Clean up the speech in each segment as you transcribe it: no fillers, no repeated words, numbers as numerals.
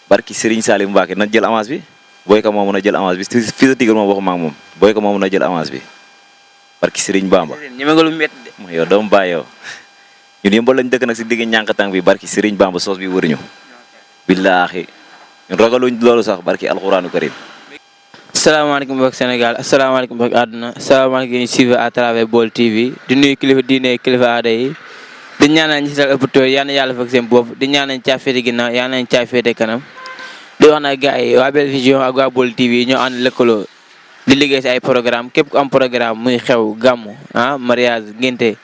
barki Serigne Salim Mbacke na jël avance bi Boy Ka moo mën a jël avance bi fii sa Tigre moom waxuma ak moom Boy Ka moo mën a jël avance bi barki Serigne Bamba. ñeme nga lu métti de. yow doomu bàyyi yow ñun yëmbal lañ dëkk nag si digg ñànkatang bi barki Serigne Bamba soos bi wëruñu. billaahi ñun ragaluñ loolu sax barki alxuraanu karim. asalaamaaleykum mbokk Sénégal asalaamaaleykum mbokk àdduna asalaamaaleykum ñu suivre à travers Baol TV di nuyu kilifa diine kilifa aada yi di ñaanal ñi si dal ëpp yal na yàlla fekk seen bopp di ñaanal caa féete ginnaaw yal nañ caa féete kanam di wax na gars yi waa Bel Vision ak waa Baol TV ñoo ànd lëkkaloo di liggéey si ay programme képp ku am programme muy xew gàmmu mariage ngénte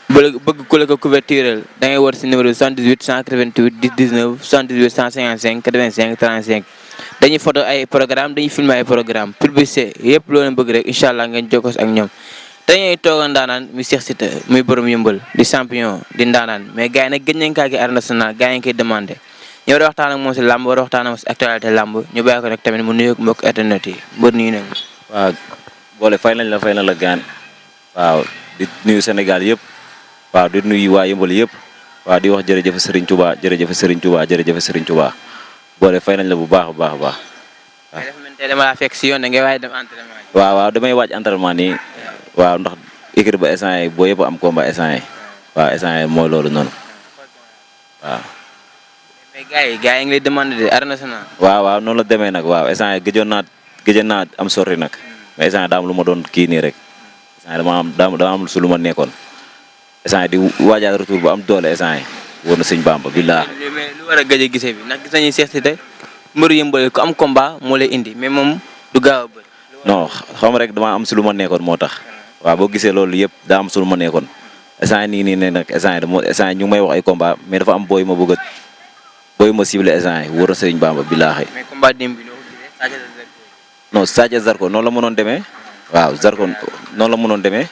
bëgg ku la ko couverturel da ngay woote si numéro 78 188 10 19 78 155 85 35 dañuy photo ay programme dañuy filmer ay programme publicité yëpp loo leen bëgg rek incha allah ngeen jokkoo ak ñoom dañuy tooga ndaanaan muy Cheikh Siteu muy borom yëmbal di champion di ndaanaan mais gars yi nag gëj nañ kaa gi arène nationale gars yi ngi koy demandé ñu war a waxtaan ak moom si làmb war a waxtaan ak moom si actualité làmb ñu bàyyi ko nag tamit mu nuyoog mbokk internet yi mbër nuyu nañ waaw boole fay nañ la gaan waaw di nuyu Sénégal yëpp waaw di nuyu waa yëmbal yëpp waaw di wax jërëjëf Serigne Touba jërëjëf Serigne Touba jërëjëf Serigne Touba boole fay nañ la bu baax a baax a baax. waaw dafa mel ni dama laa fekk si yoon da ngay waaj dem entraînement yi. waaw damay waaj entraînement nii waaw ndax équipe ba instant yi boo yëpp am combat instant yi waaw instant yi mooy loolu noonu waaw. mais gars yi ngi lay demandé de arène nationale. waaw noonu la demee nag waaw instant yi gëjoon naa am sori nag mais instant yi daa am lu ma doon kii nii rek instant yi dama am su lu ma nekkoon instant yi di waajaat retour bu am doole instant yi wóor na sëñ Bamba billaahi. mais lu war a gëj a gisee bi ndax gis nañu Cheikh Siteu mbëru yëmbal ku am combat moo lay indi mais moom du gaaw a bëri. non xam rek dama am si lu ma nekkoon moo tax waaw boo gisee loolu yëpp daa am su lu ma nekkoon instant nii ne nag instant yi ñu ngi may wax ay combat mais dafa am booy ma bëgg a booy ma ciblé instant yi wóor na sëñ Bamba billaahi. mais combat démb bi noo ko gisee non Sadio Zarko noonu la mënoon demee waaw Zarko noonu la mënoon demee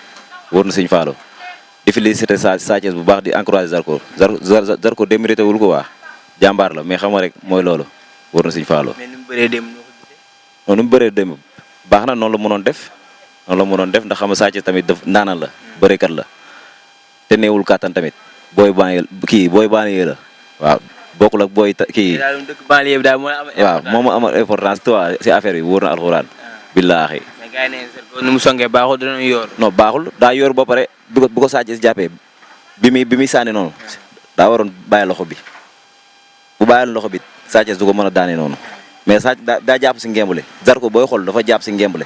wóor na sëñ Fallo di félicité Sadio bu baax di encouragé Zarko démérité wul ko waa jàmbaar la mais xam nga rek mooy loolu wóor na sëñ Fallo. mais ni mu bëree démb noo ko gisee. non ni mu bëree démb baax na noonu la mënoon def ndax xam nga Sadio tamit daf naanal la bërekat la te neewul kàttan tamit booy baanee la waaw bokkul ak booy kii. daal dëkk banlieue bi daal moo am. waaw moom amal importance toi si affaire bi wóor na alxuraan. billaahi. mais gars yi nee nañ ni mu songee baaxul dinañ yor. non baaxul daa yor ba pare bu ko Sadio jàppee bi muy sànni noonu daa waroon bàyyi loxo bi bu bàyyiwoon loxo bi Sadio du ko mën a daane noonu mais Sadio daa jàpp si ngembule Zarko booy xool dafa jàpp si ngembule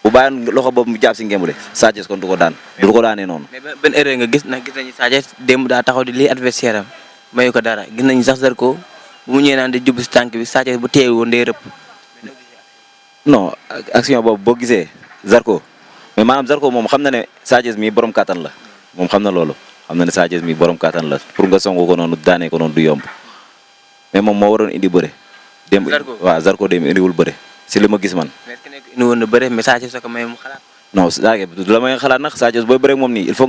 bu bàyyiwoon loxo boobu mu jàpp si ngembule Sadio kon du ko daanee noonu. mais benn erreur nga gis nañu Sadio démb daa taxaw di lii adversaire am mayu ko dara gis nañu sax Zarko bu mu ñëwee naan di jub si tànk bi Sadio bu teewi woon day rëpp. non action boobu boo gisee Zarko mais maanaam Zarko moom xam na ne Sadio mi borom kattan la moom xam na loolu xam na ne Sadio mi borom kattan la pour nga songu ko noonu daanee ko noonu du yomb mais moom moo waroon indi bëre. démb waaw Zarko démb indiwul bëre si li ma gis man. mais est-ce que nekk indi woon na bëre mais Sadio soo ko may mu xalaat. non Sadio du la may xalaat nag Sadio booy bëre moom nii il faut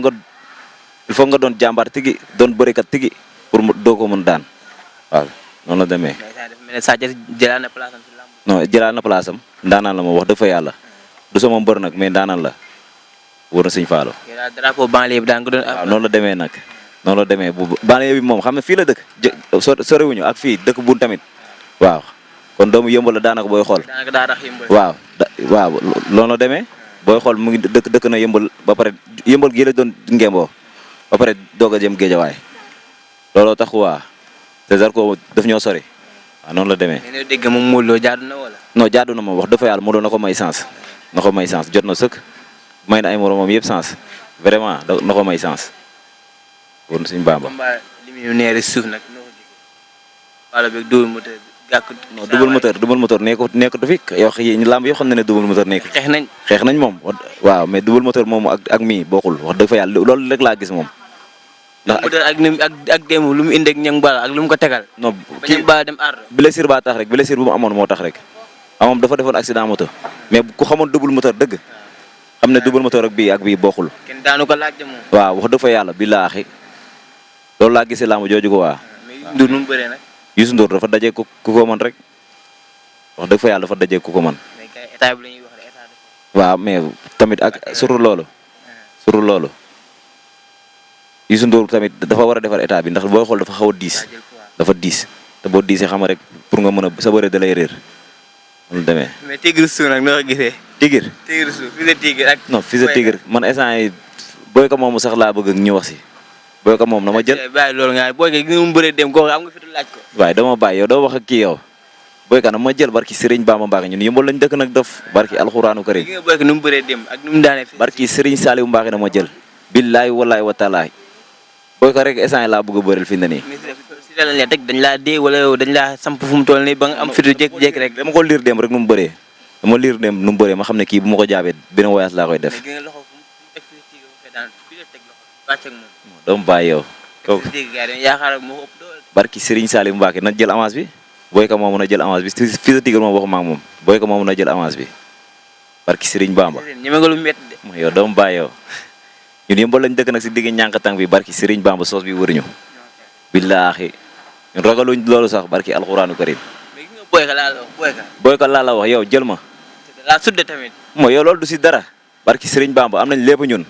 nga doon jàmbaar tigi doon bërekat tigi pour mu doo ko mën daan waaw noonu la demee. mais Sadio jëlaat na place am ci làmb. non jëlaat na place am ndaanaan la ma wax dëgg fa yàlla du sama mbër nag mais ndaanaan la wóor na sëñ Fallo. yow daal drapeau banlieue bi daan nga doon. waaw noonu la demee nag noonu la demee bu banlieue bi moom xam ne fii la dëkk sorewuñu ak fii dëkk buun tamit waaw kon doomu yëmbal la daanaka booy xool. daanaka daa tax yëmbal. waaw loolu la demee booy xool mu ngi dëkk na yëmbal ba pare yëmbal gi la doon ngemboo ba pare doog a jëm géejawaay looloo tax waa te Zarko daf ñoo sori waaw noonu la demee. mais nag dégg moom Modou Lo jaadu na wala. non jaadu na moom wax dëgg fa yàlla Modou Lo na ko may sens jot na sëkk may na ay moromam yëpp sens vraiment na ko may sens wóor na suñu Bamba. combat liminaire suuf nag noo ko gisee wala beeg double moteur gàkk. non double moteur nekkatu fi yow lamb yoo xam ne double moteur nekk. xeex nañ moom waaw mais double moteur moom ak mii bokkul wax dëgg fa yàlla loolu rek laa gis moom. ndax ak démb lu mu indi ak ñang bala ak lu mu ko tegal. non ba ñang bala dem aar. blessure baa tax rek blessure bu mu amoon moo tax rek moom dafa defoon accident moto mais ku xamoon double moteur dëgg xam ne double moteur ak bii bokkul. kenn daanu ko laaj de moom. waaw wax dëgg fa yàlla billaahi loolu laa gisee lamb jooju ko waa. mais Youssou Ndour nu mu bëree nag. Youssou Ndour dafa daje ku ko mën rek wax dëgg fa yàlla dafa daje ku ko mën. mais kay état bi la ñuy wax de état de. waaw mais tamit ak surtout loolu Youssou Ndour tamit dafa war a defar état bi ndax booy xool dafa xaw a diis dafa diis te boo diisee xam rek pour nga mën a sa bëre da lay réer lu demee. mais Tigre Sou nag noo ko gisee. Tigre Sou fii la Tigre ak. non fii sa Tigre man instant yi booy ko moomu sax laa bëgg ñu wax si booy ko moom na ma jël. bàyyi loolu nga booy ko gi mu bëree dem kooku am nga fi laaj ko. waaye dama bàyyi yow doo wax ak kii yow booy ka na ma jël barki Serigne Bamba Mbacke ñun yëmbal lañ dëkk nag def barki alxuraanu karim. gi nga booy ko nu mu bëree dem ak nu mu daanee. barki Serigne Saliou Mbacke na ma jël. billaay wallaay wa taalaay booy ko rek instant yi laa bëgg a bëril fi mu ne nii. si lañ la teg dañ laa dee wala yow dañ laa samp fu mu toll nii ba nga am fitu jékki-jékki rek. dama ko liir dem rek nu mu bëree dama liir dem nu mu bëree ma xam ne kii bu ma ko jaabee benn voyage laa koy def. dama bàyyi yow. kooku barki Serigne Saliou Mbacke na jël avance bi booy ko moom na jël avance bi fii sa Tigre moom waxuma ak moom booy ko moom na jël avance bi barki Serigne Bamba. ñeme nga lu métti de. yow dama bàyyi yow ñun yëmbal lañ dëkk nag si digg ñànkatang bi barki Serigne Bamba soos bi wëruñu billaahi ñun ragaluñ loolu sax barki alxuraanu karim. mais gis nga booy ka laa la wax booy ka. booy ko laa la wax yow jël ma. laa sudde tamit. mooy yow loolu du si dara barki Serigne Bamba am nañ lépp ñun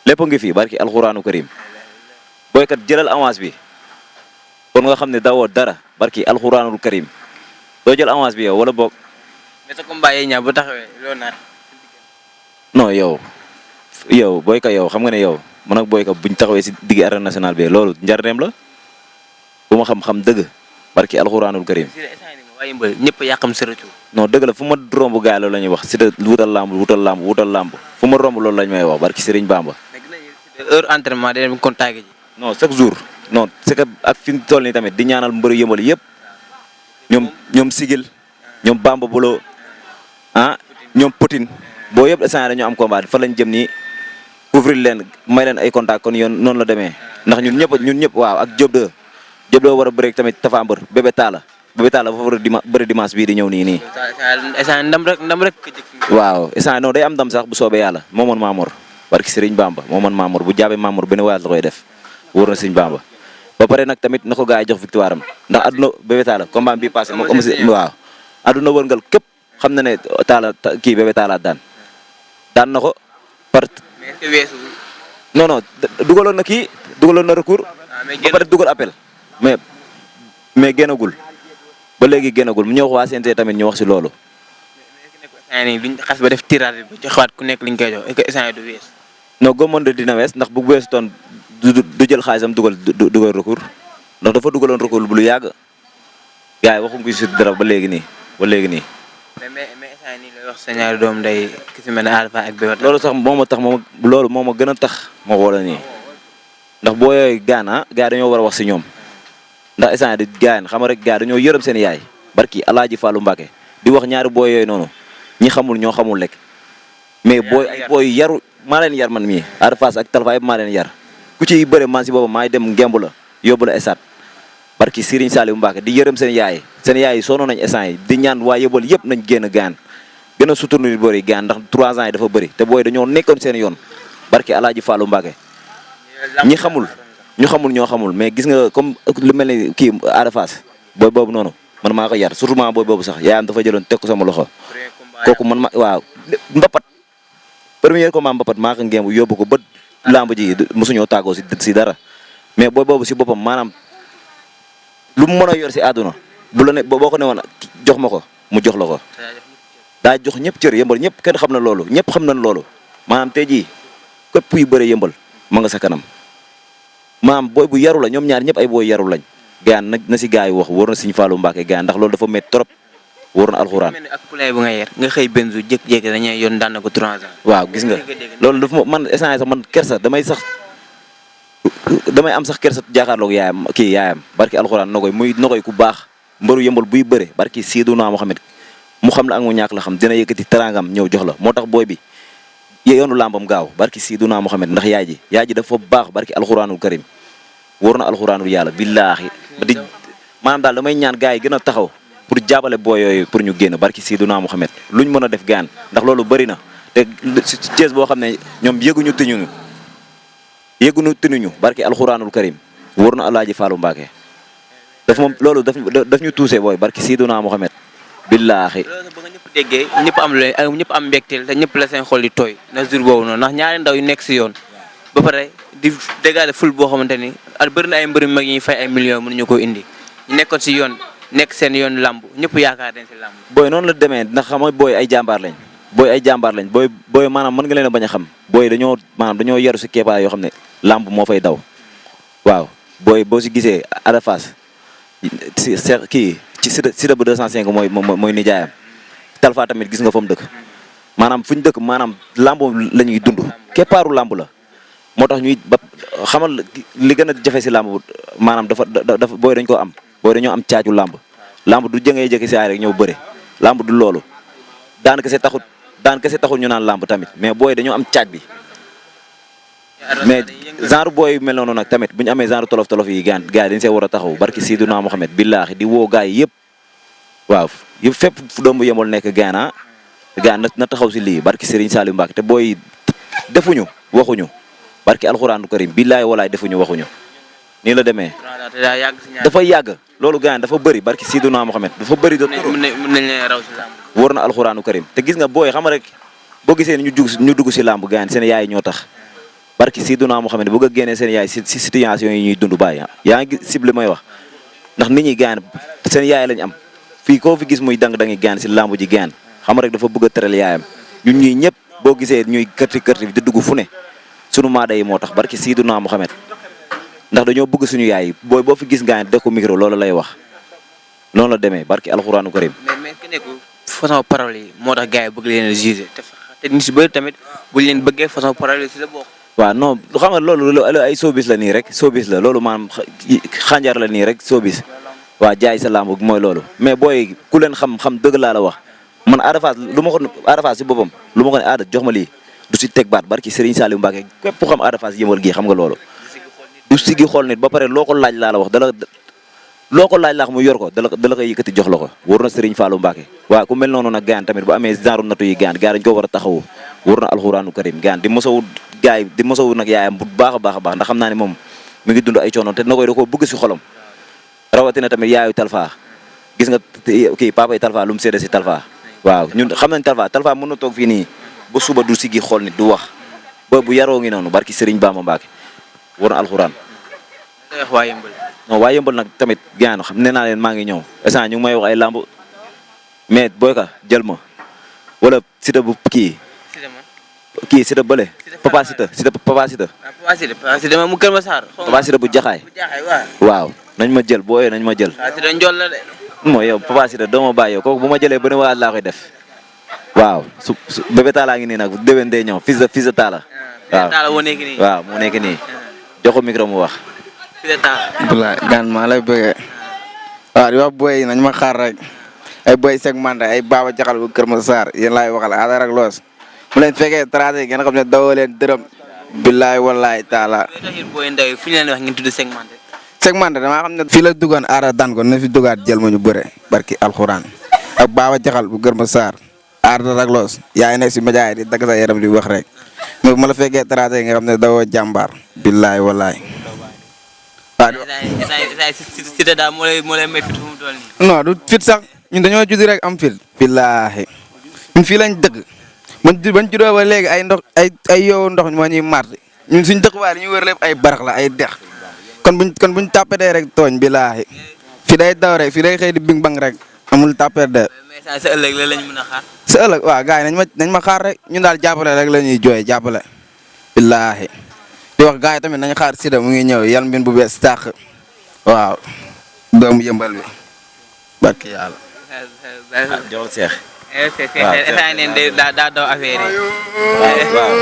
lépp ngi fi barki alxuraanu karim booy kat jëlal avance bi kon nga xam ne dawoo dara barki alxuraanul karim doo jël avance bi yow wala boog. mais sa combat yi ñaar bu taxawee loolu naan. non yow booy ka yow xam nga ne yow man ak booy ka buñ taxawee si digg arène nationale bi loolu njarneem la bu ma xam dëgg barki alxuraanul karim. waaye mbër ñëpp yàqam sa retour. non dëgg la fu ma romb gaay loolu la ñuy wax si te wutal lamb fu ma romb loolu lañ may wax barki Serigne Bamba. heure entraînement day dem contact ji. non chaque jour non c'est que ak fi mu toll nii tamit di ñaanal mbër yëmbal yëpp ñoom Sigil ñoom Bamba Bulo ñoom Poutine boo yëpp instant dañoo am combat fa lañ jëm nii couvrir leen may leen ay contact kon yoon noonu la demee ndax ñun ñëpp waaw ak Diop 2 war a bëre tamit Tafa Mbër Bébé Talla ba fa bëri dimanche bii di ñëw nii. instant ndam rek. waaw instant non day am ndam sax bu soobee yàlla moo mën Mamor barki Serigne Bamba moo mën Mamor bu jaabee Mamor benn waayat la koy def wóor na Serigne Bamba. ba pare nag tamit na ko gars yi jox victoire am ndax adduna Bébé Talla combat bi passé moom waaw adduna wërngal képp xam na ne Talla kii Bébé Talla daan na ko par. non dugaloon na recours. ba pare dugal appel mais génnagul ba léegi génnagul mu ñëw waa CNG tamit ñu wax si loolu. mais duñ xas ba def tirage bi joxaat ku nekk liñ koy jox est-ce que instant du wees. non gëmmoon de dina wees ndax bu weesu toon du jël xaalisam dugal recours ndax dafa dugaloon recours bu lu yàgg gars yi waxuñ ko si dara ba léegi nii. mais instant nii lay wax sa ñaari doom day ki si mel ne Alpha ak Bébé. loolu sax moo ma gën a tax ma woo la nii ndax boo yooyu gars dañoo war a wax si ñoom ndax instant di gars xam nga rek gars dañoo yërëm seen yaay barki Alaaji Fallou Mbacke di wax ñaari booy yooyu noonu ñi xamul ñoo xamul lekk mais booy yaru maa leen yar man mii Ada Fass ak Talfa yëpp maa leen yar ku ci bëre man si boobu maay dem ngemb la yóbbu la esat barki Serigne Saliou Mbacke di yërëm seen yaay yi sonn nañ instant yi di ñaan waa yëbal yëpp nañ génn gaan gën a suturnu di bëri gaan ndax 3 ans yi dafa bëri te booy dañoo nekkoon seen yoon barki Alaaji Fallou Mbacke ñi xamul ñoo xamul mais gis nga comme lu mel ni kii Ada Fass booy boobu noonu man maa ko yar surtout booy boobu sax yaayam dafa jëloon teg ko sama loxo kooku man waaw mbapat premier combat mbapat maa ko ngeem yóbbu ko ba lamb ji mosuñoo tàggoo si dara mais booy boobu si boppam maanaam lu mu mën a yor si àdduna bu la ne boo ko ne woon jox ma ko mu jox la ko daa jox ñëpp cër yëmbal ñëpp kenn xam na loolu ñëpp xam nañ loolu maanaam tey jii képp yu bëre yëmbal ma nga sa kanam maanaam booy bu yaru la ñoom ñaar ñëpp ay booy yaru lañ gaan na si gars yi wax wóor na Serigne Fallou Mbacke gaan ndax loolu dafa métti trop wóor na alxuraan. ak poulain bu nga yer nga xëy benzu jékki-jékki dañuy yoon daan na ko 3 ans. waaw gis nga loolu dafa man instant sax man kersa damay am sax kersa jàkkaarloog yaayam barki alxuraan nogoy ku baax mbaru yëmbal buy bëre barki Seydina Mohamed mu xam la ak mu ñàkk la xam dina yëkkati teraangam ñëw jox la moo tax booy bi yoonu làmbam gaaw barki Seydina Mohamed ndax yaay ji dafa baax barki alxuraanul karim wóor na alxuraanul yàlla billaahi di maanaam daal damay ñaan gars yi gën a taxaw pour jàppale booy yooyu pour ñu génn barki Seydina Mohamed luñ mën a def gaan ndax loolu bëri na te si Thiès boo xam ne ñoom yëguñu tinuñu barki alxuraanul karim wóor na Alaaji Fallou Mbacke loolu daf ñu tuuse booy barki Seydina Mohamed billaahi loolu ba nga ñëpp déggee ñëpp am mbégteel te ñëpp la seen xol di tooy na jour boobu noonu ndax ñaari ndaw yu nekk si yoon ba pare di dégaale ful boo xamante ni bëri na ay mbëri mag yi fay ay millions mënuñu ko indi ñu nekkoon si yoon nekk seen yoon lamb ñëpp yaakaar nañ si lamb. booy noonu la demee ndax xam nga booy ay jàmbaar lañ booy maanaam mën nga leen a bañ a xam booy dañoo yaru si keepaa yoo xam ne lamb moo fay daw waaw booy boo si gisee Ada Fass kii ci Siteu bu 205 mooy nijaayam Talfa tamit gis nga fa mu dëkk maanaam fu ñu dëkk maanaam lamb la ñuy dund keppaaru lamb la moo tax ñuy ba xamal li gën a jafe si lamb maanaam dafa booy dañ koo am booy dañoo am caaju lamb du jëngee jëkki si aay rek ñëw bëre lamb du loolu daan kese taxul ñu naan lamb tamit mais booy dañoo am caaj bi mais genre booy mel noonu nag tamit bu ñu amee genre tolof yi gars yi dañ see war a taxaw barki Seydina Mohamed billaahi di woo gars yi yëpp waaw yëpp fépp fu doomu Yeumbeul nekk gaana na taxaw si lii barki Serigne Saliou Mbacke te booy defuñu waxuñu barki alxuraanu karim billaahi walaay defuñu waxuñu nii la demee dafa yàgg loolu gars dafa bëri barki Seydina Mohamed dafa bëri de mën nañ leen raw si lamb. wóor na alxuraanu karim te gis nga booy xam rek boo gisee ni ñu dugg si lamb gars seen yaay ñoo tax barki Seydina Mohamed bëgg a génnee seen yaay si situation yi ñuy dund bàyyi yaa ngi cible may wax ndax nit ñi gaan seen yaay lañ am fii koo fi gis muy dang-dangi gaan si lamb ji gaan xam rek dafa bëgg a tëral yaayam ñun ñii ñëpp boo gisee ñuy kërti di dugg fu ne sunu maada yi moo tax barki Seydina Mohamed ndax dañoo bëgg suñu yaay booy boo fi gis gaan def ko micro loolu lay wax noonu la demee barki alxuraanu karim mais ki nekk façon parole yi moo tax gars yi bëgg leen a juger te nit si bëri tamit bu leen bëggee façon parole yi si la bokk. waaw non xam nga loolu ay showbiz la nii rek showbiz la loolu maanaam xànjar la nii rek showbiz waa jaay sa lamb mooy loolu mais booy ku leen xam dëgg laa la wax man Ada Fass Ada Fass si boppam lu ma ko ne Ada jox ma lii du si teg baat barki Serigne Saliou Mbacke képp xam Ada Fass Yeumbeul gii xam nga loolu du sigi xool nit ba pare loo ko laaj laa la wax loo ko laaj laax mu yor ko dala koy yëkkati jox la ko wóor na Serigne Fallou Mbacke waaw ku mel noonu nag gaan tamit bu amee genre natu yi gaan dañ ko war a taxawu wóor na alxuraanu karim gaan di mosawu nag yaayam bu baax a baax ndax xam naa ne moom mi ngi dund ay coono te na koy da koo bëgg si xolam rawatina tamit yaayu Talfa gis nga kii papa yi Talfa lu mu séddee si Talfa waaw ñun xam nañ Talfa mën na toog fii nii ba suba du sigi xool nit du wax ba bu yaroo ngi noonu barki Serigne Bamba Mbacke wóor na alxuraan non waa Yeumbeul nag tamit gaan xam nee naa leen maa ngi ñëw instant ñu ngi may wax ay lamb mais booy ka jël ma wala Siteu bu kii Siteu bële Papa Siteu mu Kër Masar. Papa Siteu bu jaxaay waaw nañ ma jël booyee nañ ma jël mooy yow Papa Siteu doo ma bàyyi yow kooku bu ma jëlee ba ne waa laa koy def waaw su bébé Talla ngi nii nag déwén day ñëw fils de Talla waaw moo nekk nii jox ko micro mu wax Abdoulaye gaan maa lay bëggee waaw di wax booy yi nañ ma xaar rek ay booy segmenté ay Baba Jaxal bu Kër Masar yéen laay waxal Ada rek Loos mu leen fekkee tracé yi ngeen xam ne dawoo leen dërëm billaay wallaay taala segmenté damaa xam ne fii la duggoon Ada daan ko na fi dugaat jël ma ñu bëre barki alxuraan ak Baba Jaxal bu Kër Masar Ada rek Loos yaay nekk si média yi di dagg sa yaram di wax rek mais bu ma la fekkee tracé yi nga xam ne dawoo jàmbaar billaay wallaay Siteu daal moo lay may fit fu mu toll nii. non du fit sax ñun dañoo judd rek am fit. billaahi ñun fii lañ dëkk bañ juddoo ba léegi ay ndox ay yow ndox moo ñuy marti ñun suñ dëkk waaye ñu wër lépp ay barax la ay dex kon buñ tàppatee rek tooñ billaahi fi day daw rek fi day xëy di bing bang rek amul tàppet de. mais sa ëllëg la lañ mën a xaar. sa ëllëg waaw gars yi nañ ma xaar rek ñun daal jàppale rek la ñuy jooy jàppale billaahi di wax gars yi tamit nañ xaar Siteu mu ngi ñëw yal mbin bu bees tàq waaw doomu Yeumbeul bi barki yàlla. joxal Seex. daa daw affaire yi. waaw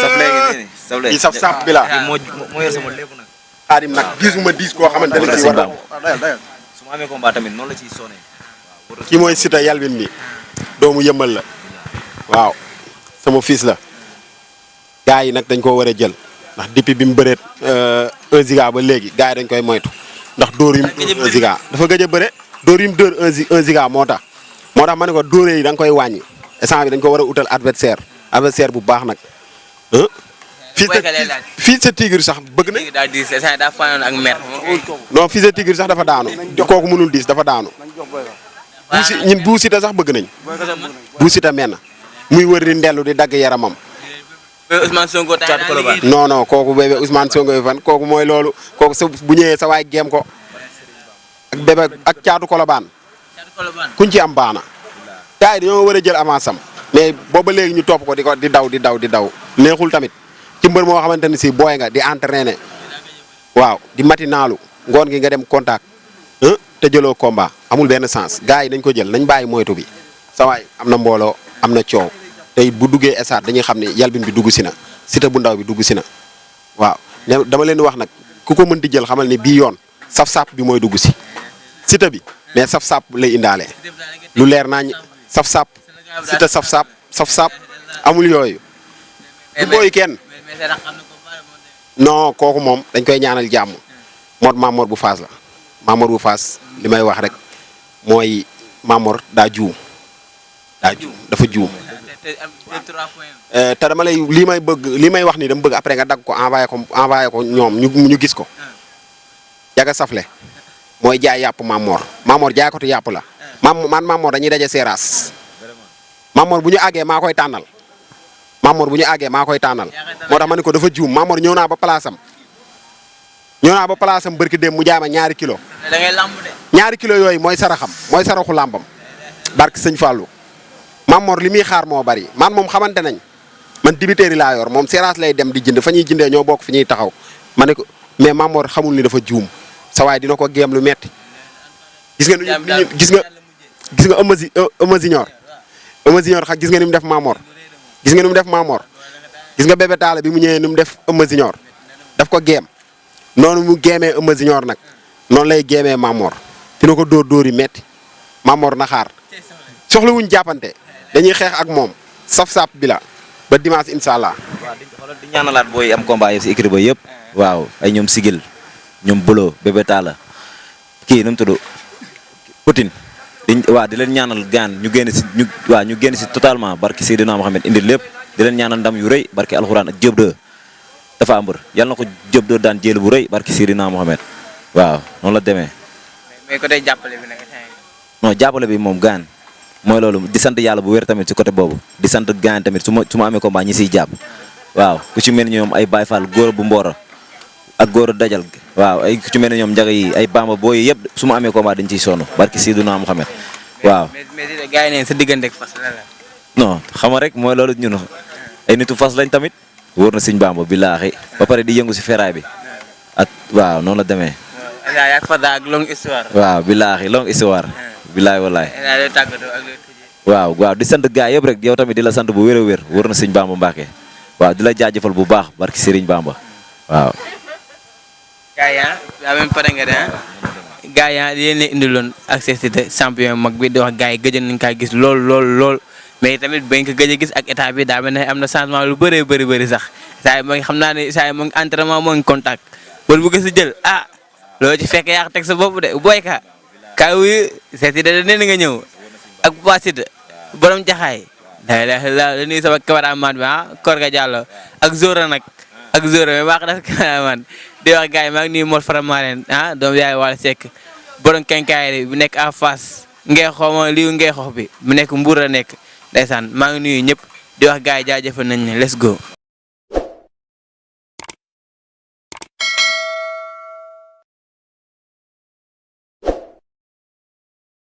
saf léegi nii saf léegi. saf sap bi la. moo yor sama lépp nag. Xaadim nag gisuma diis koo xamante ne ci war su ma amee combat tamit noonu la ciy sonné. kii mooy Siteu yalwin bi doomu Yeumbeul la waaw sama fils la gars yi nag dañ koo war a jël ndax depuis bi mu bëreet 1 giga ba léegi gars yi dañ koy moytu ndax dóor yim 1 giga dafa gëj a bëre dóor yim dóor 1 giga moo tax ma ne ko dóoree yi da nga koy wàññi instant bi dañ ko war a utal adversaire bu baax nag fils de tigre sax bëgg na daa fanoon ak mer. non fils de tigre sax dafa daanu kooku mënul diis dafa daanu ñun bu Siteu sax bëgg nañ bu Siteu menn muy wër di ndellu di dagg yaramam Ousmane Sonko non kooku bébé Ousmane Sonko fan kooku mooy loolu kooku sa bu ñëwee sa waay géem ko ak bébé ak caatu kolobaan kuñ ci am baax na gars yi dañoo war a jël avance am mais booba léegi ñu topp ko di daw neexul tamit ci mbër moo xamante ni si booy nga di entraîner waaw di matinaalu ngoon gi nga dem contact te jëloo combat amul benn sens gars yi nañ ko jël nañ bàyyi moytu bi sa waay am na mbooloo am na coow tey bu duggee stade dañuy xam ne Yalbin bi dugg si na Siteu bu ndaw bi dugg si na waaw dama leen di wax nag ku ko mën di jël xamal ne bii yoon saf-sap bi mooy dugg si Siteu bi mais saf-sap lay indaale lu leer naa saf-sap Siteu saf-sap amul yooyu du booy kenn non kooku moom dañ koy ñaanal jàmm Mamor bu Faas la Mamor bu Faas li may wax rek mooy Mamor dafa juum te dama lay li may wax ni dama bëgg après nga dagg ko envoyé ko ñoom ñu gis ko jaga safle mooy jaay yàpp Mamor jaay ko tu yàpp la Mamor dañuy daje seeraas Mamor bu ñu àggee maa koy tànnal moo tax ma ne ko dafa juum Mamor ñëw naa ba place am barki dem mu jaay ma ñaari kilo da ngay lamb de. ñaari kilo yooyu mooy saraxu làmbam barki sëñ Fallou Mamor li muy xaar moo bari man moom xamante nañ man dibiteeri laa yor moom seeraas lay dem di jënd fa ñuy jëndee ñoo bokk fi ñuy taxaw ma ne ko mais Mamor xamul ni dafa juum sa waay dina ko géem lu metti gis nga Eumeu Junior xam gis nga ni mu def Mamor gis nga bébé taala bi mu ñëwee ni mu def Eumeu Junior daf ko géem noonu mu géemee Eumeu Junior nag noonu lay géemee Mamor dina ko dóor yi metti Mamor na xaar soxla wuñ jàppante dañuy xeex ak moom saf-sap bi la ba dimanche incha allah. waaw di ñaanalaat booy am combat yëpp si écurie ba yëpp. waaw ay ñoom Sigil ñoom Bolo bébé taala kii nu mu tudd Poutine di leen ñaanal gaan ñu génn si totalement barki Seydina Mohamed indi lépp di leen ñaanal ndam yu rëy barki alxuraan ak Diop 2 dafa mbër yàlla na ko Diop 2 daan jël bu rëy barki Seydina Mohamed waaw noonu la demee. mais côté jàppale bi nag. non jàppale bi moom gaan mooy loolu di sant yàlla bu wér tamit ci côté boobu di sant gaan tamit su ma amee combat ñi siy jàpp waaw ku ci mel ni ñoom ay Baye Fall góor bu Mboro ak góor dajal waaw ay ku ci mel ni ñoom njaga yi ay Bamba booy yëpp su ma amee combat dañ ciy sonn barki Seydina Mohamed waaw. mais gars yi neen sa diggante ak fas la. non xam nga rek mooy loolu ñun ay nitu fas lañ tamit wóor na Sëñ Bamba billaahi ba pare di yëngu si ferraille bi ak waaw noonu la demee. waaw yaa fa daa ak longue histoire. waaw billaahi longue histoire. billaahi wallaahi. waaw di sant gars yëpp rek yow tamit di la sant bu wér a wér wóor na Sëñ Bamba Mbàkke waaw di la jaajëfal bu baax barki Serigne Bamba waaw. gars yaa même pare nga de gars yaa yéen a indiloon Access Cité champion mag bi di wax gars yi gëj nañ kaa gis lool mais tamit bañ ko gëj a gis ak état bi daa mel ne am na changement lu bëri sax saa yi moo ngi xam naa ne saa yi moo ngi entraînement moo ngi contact wala bu gis jël loolu ci fekk yaa teg sa bopp de booy ka wuyu seeti da nee nga ñëw ak Papa Siteu borom jaxaay la nuyu sama cameraman bi Korga Diallo ak Zora nag ak Zora mais maa ko def cameraman di wax gars yi maa ngi nuyu Mor Faramaren doom yaay Wala Seck borom kenkaayri bu nekk en face ngee xox bi bu nekk Mbour la nekk ndeysaan maa ngi nuyu ñëpp di wax gars yi jaajëfal nañ ne let's go